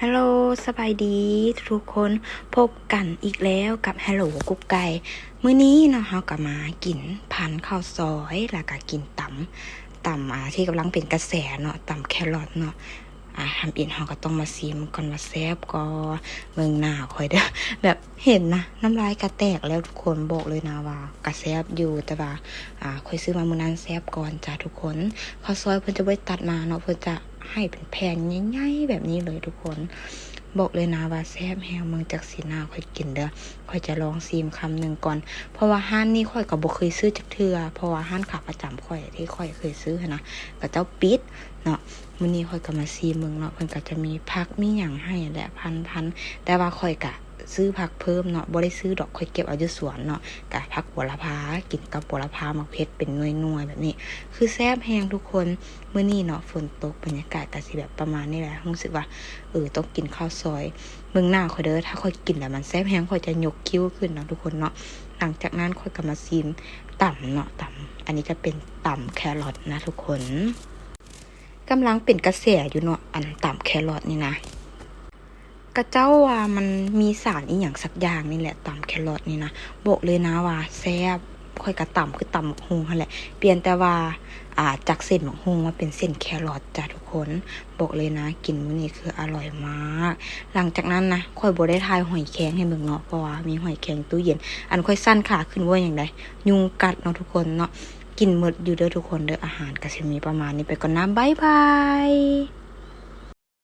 ຮັລໂຫຼ ສະບາຍດີທຸກຄົນ, ພົບກັນອີກແລ້ວກັບຮັລໂຫຼກຸກໄກ່. ມື້ນີ້ເນາະ ເຮົາກໍມາກິນພັນເຂົ້າຊອຍ ແລ້ວກໍກິນຕຳ, ຕຳ ອ່າ ທີ່ກຳລັງເປັນກະແສເນາະ, ຕຳແຄຣອດເນາະ. ອ່າ ທຳອິດເຮົາກໍຕ້ອງມາຊີມກ່ອນວ່າແຊບບໍ່. ເບິ່ງໜ້າຂ້ອຍເດີ້ ແບບເຫັນນະ ນ້ຳລາຍກະແຕກແລ້ວທຸກຄົນ. ບອກເລີຍນະວ່າກະແຊບຢູ່, ແຕ່ວ່າ ອ່າ ຂ້ອຍຊື້ມາມື້ນັ້ນແຊບກ່ອນຈ້າທຸກຄົນ. ເຂົ້າຊອຍເພິ່ນຈະບໍ່ໄດ້ຕັດມາເນາະ, ເພິ່ນຈະ ໃຫ້ເປັນແຜ່ນໃຫຍ່ໆແບບນີ້ເລີຍທຸກຄົນ. ບອກເລີຍນະວ່າແຊບແຮງ. ເບິ່ງຈາກສີໜ້າຂ້ອຍກິນເດີ້, ຂ້ອຍຈະລອງຊີມຄຳໜຶ່ງກ່ອນ, ເພາະວ່າຮ້ານນີ້ຂ້ອຍກໍບໍ່ເຄີຍຊື້ຈັກເທື່ອ, ເພາະວ່າຮ້ານຂາປະຈຳຂ້ອຍທີ່ຂ້ອຍເຄີຍຊື້ຫັ້ນນະ ເຂົາເຈົ້າປິດເນາະ. ມື້ນີ້ຂ້ອຍກໍມາຊີມເບິ່ງເນາະ, ເພິ່ນກໍຈະມີຜັກມີຫຍັງໃຫ້ແຫຼະ ພັນໆ ແຕ່ວ່າຂ້ອຍກະ ຊື້ຜັກເພີ່ມເນາະ, ບໍ່ໄດ້ຊື້ດອກ, ຂ້ອຍເກັບເອົາຢູ່ສວນເນາະ. ກະຜັກໂຫລະພາ ກິນກັບໂຫລະພາ ໝາກເຜັດເປັນໜ່ວຍໆແບບນີ້ ຄືແຊບແຮງທຸກຄົນ. ມື້ນີ້ເນາະ ຝົນຕົກ ບັນຍາກາດກະຊິແບບປະມານນີ້ແຫຼະ. ຮູ້ສຶກວ່າ ເອີ ຕ້ອງກິນເຂົ້າຊອຍ. ເບິ່ງໜ້າຂ້ອຍເດີ້, ຖ້າຂ້ອຍກິນແລ້ວມັນແຊບແຮງ ຂ້ອຍຈະຍົກຄິ້ວຂຶ້ນເນາະທຸກຄົນເນາະ. ຫຼັງຈາກນັ້ນຂ້ອຍກໍມາຊີມຕຳເນາະ, ຕຳ ອັນນີ້ຈະເປັນຕຳແຄຣອດນະທຸກຄົນ. ກຳລັງເປັນກະແສຢູ່ເນາະ ອັນຕຳແຄຣອດນີ້ນະ. ເຂົາເຈົ້າວ່າມັນມີສານອີ່ຫຍັງສັກຢ່າງນີ້ແຫຼະ ຕຳແຄຣອດນີ້ນະ. ບອກເລີຍນະວ່າແຊບ, ຂ້ອຍກະຕຳຄືຕຳໝາກຫຸ່ງຫັ້ນແຫຼະ, ປ່ຽນແຕ່ວ່າ ອ່າ ຈາກເສັ້ນໝາກຫຸ່ງມາເປັນເສັ້ນແຄຣອດຈ້າທຸກຄົນ. ບອກເລີຍນະ ກິນມື້ນີ້ຄືອະລ່ອຍມາກ. ຫຼັງຈາກນັ້ນນະ ຂ້ອຍບໍ່ໄດ້ຖ່າຍຫອຍແຄງໃຫ້ເບິ່ງເນາະ, ເພາະວ່າມີຫອຍແຄງຕູ້ເຢັນ. ອັນຂ້ອຍສັ່ນຂາຂຶ້ນບໍ່ຫຍັງໃດ, ຍຸງກັດເນາະທຸກຄົນເນາະ. ກິນໝົດຢູ່ເດີ້ທຸກຄົນເດີ້, ອາຫານກະຊິມີປະມານນີ້. ໄປກ່ອນນະ, ບາຍບາຍ.